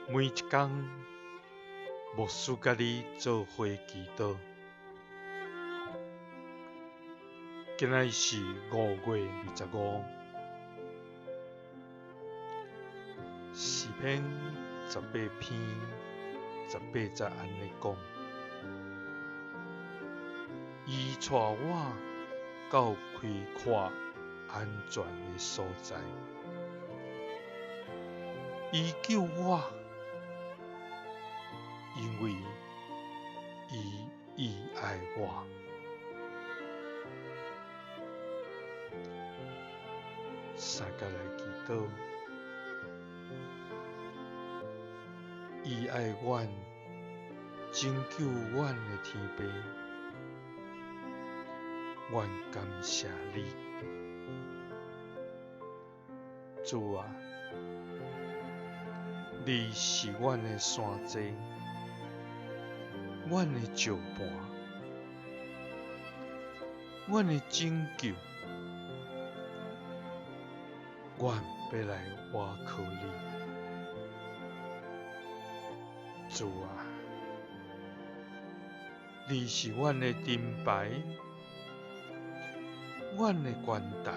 每一工，牧師佮你做伙祈禱。今仔日是5月25，詩篇18篇18節按呢講：伊帶我到開闊安全的所在，伊救我，因為伊醫愛我。三佮來祈禱，醫愛阮、拯救阮的天父，阮感謝你，主啊，你是阮的山寨，阮的石磐，阮的拯救，阮欲來倚靠你，主啊，你是阮的盾牌，阮的關台，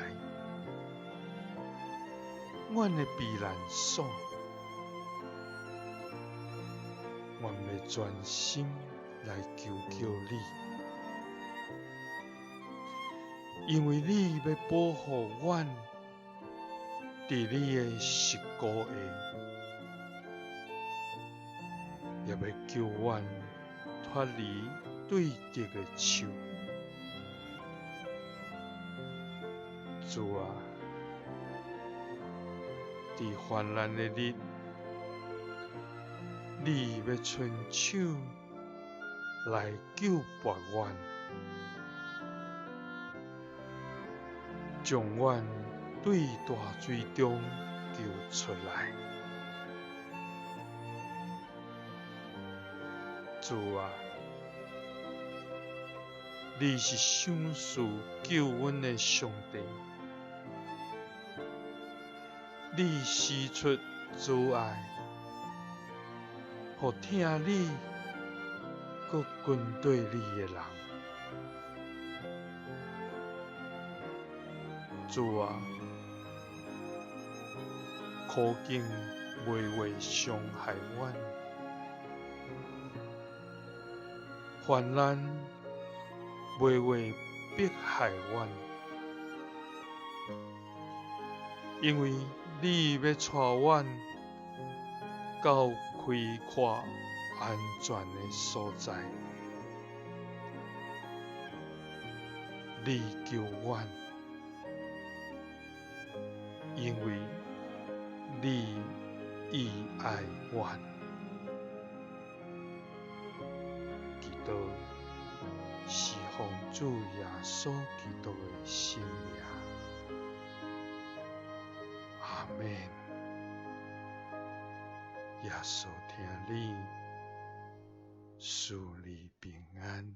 阮的避難所，阮欲專心來求叫你，因為你欲保護阮佇你的實膏下，也欲救阮脫離對敵的手。主啊，佇患難的日，你欲伸手來救拔阮，將阮對大水中救出來。主啊，你是賞賜救恩的上帝，你施出慈愛，予疼你、閣跟綴你的人。主啊，苦境袂會傷害阮，患難袂會迫害阮，因為你欲帶阮到開闊安全的所在，你救阮，因為你醫愛阮。祈禱是奉主耶穌基督的聖名，阿們。耶穌疼你，賜你平安。